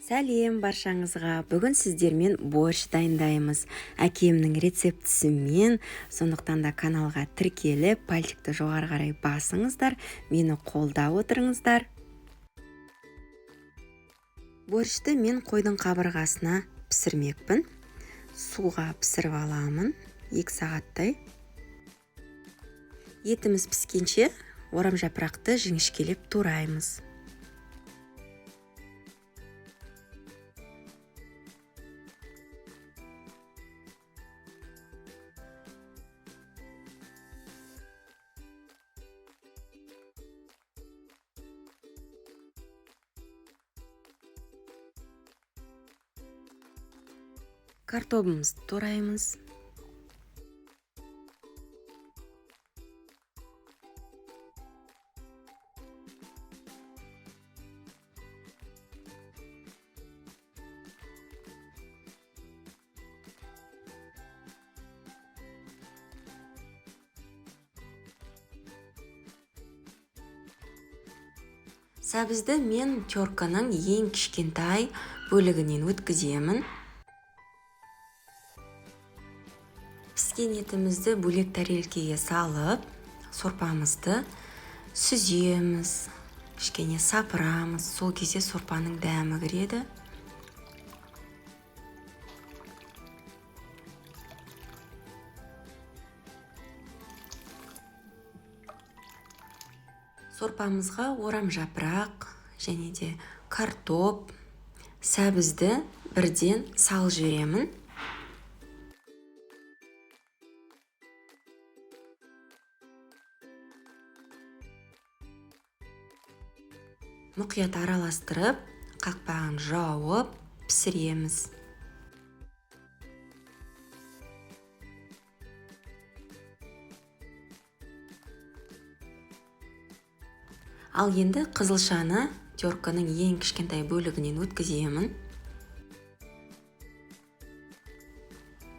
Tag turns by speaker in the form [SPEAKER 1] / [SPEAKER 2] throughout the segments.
[SPEAKER 1] Сәлем баршаңызға! Бүгін сіздермен борщ дайындаймыз. Әкемнің рецептісімен, сондықтан да каналға тіркеліп, пальчикті жоғары қарай басыңыздар, мені қолдап отырыңыздар. Борщты мен қойдың қабырғасына пісірмекпін. Суға пісіріп аламын 2 сағаттай. Етіміз піскенше орам жапырақты жіңішкелеп тураймыз. Картобымызды тураймыз. Сәбізді мен терканың ең кішкентай бөлігінен өткіземін. Піскен етімізді бөлек тарелкеге салып, сорпамызды сүземіз, кішкене сапырамыз. Сол кезде сорпаның дәмі кіреді. Сорпамызға орам жапырақ және де картоп, сәбізді бірден салып жіберемін. Мұқият араластырып, қақпағын жауып, пісіреміз. Ал енді қызылшаны терканың ең кішкентай бөлігінен өткіземін.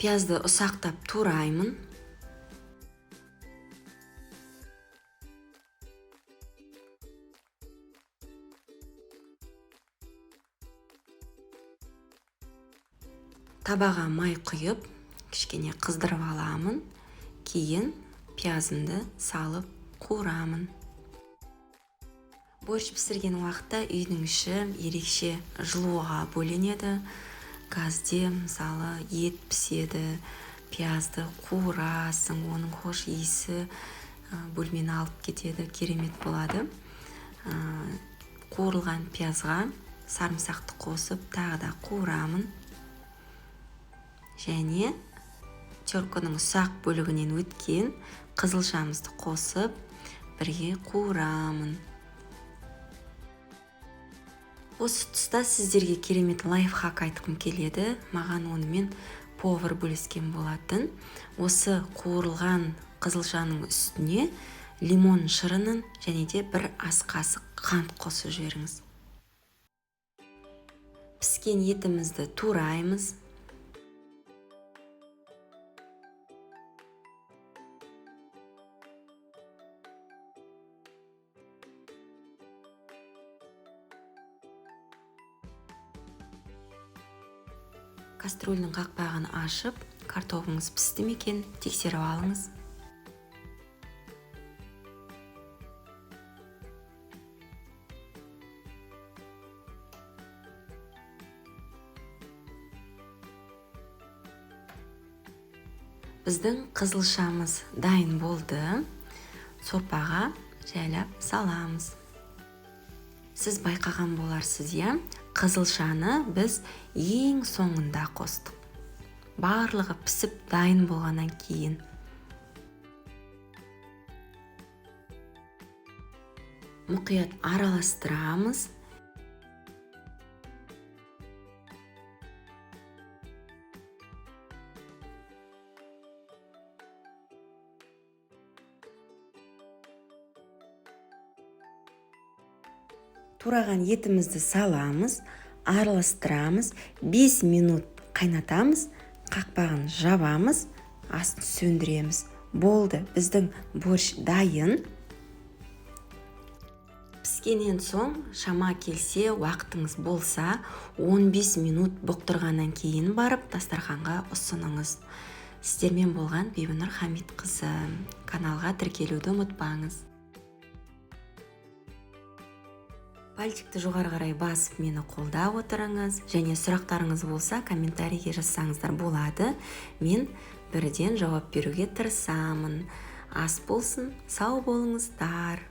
[SPEAKER 1] Пиязды ұсақтап тураймын. Табаға май құйып, кішкене қыздырып аламын. Кейін пиязымды салып қуырамын. Борщ пісірген уақытта үйдің іші ерекше жылуға бөленеді. Газде, мысалы, ет піседі, пиязды қуырасың, оның хош иісі бөлмені алып кетеді, керемет болады. Қуырылған пиязға сарымсақты қосып, тағы да қуырамын. Және терканың ұсақ бөлігінен өткен қызылшамызды қосып, бірге қуырамын. Осы тұста сіздерге керемет лайфхак айтқым келеді. Маған онымен повар бөліскен болатын. Осы қуырылған қызылшаның үстіне лимон шырынын және де бір ас қасық қант қосып жіберіңіз. Піскен етімізді тураймыз. Кастрюльдің қақпағын ашып, картобыңыз пісті ме екен, тексеріп алыңыз. Біздің қызылшамыз дайын болды. Сорпаға жайлап саламыз. Сіз байқаған боларсыз, иә? Қызылшаны біз ең соңында қостық. Барлығы пісіп дайын болғаннан кейін. Мұқият араластырамыз. Тураған етімізді саламыз, араластырамыз, 5 минут қайнатамыз, қақпағын жабамыз, астын сөндіреміз. Болды, біздің борщ дайын. Піскеннен соң, шама келсе, уақытыңыз болса, 15 минут бұқтырғаннан кейін барып дастарханға ұсыныңыз. Сіздермен болған Бибінұр Хамитқызы. Каналға тіркелуді ұмытпаңыз. Пальчикті жоғары қарай басып, мені қолдап отырыңыз және сұрақтарыңыз болса, комментарийге жазсаңыздар болады. Мен бірден жауап беруге тырысамын. Ас болсын, сау болыңыздар.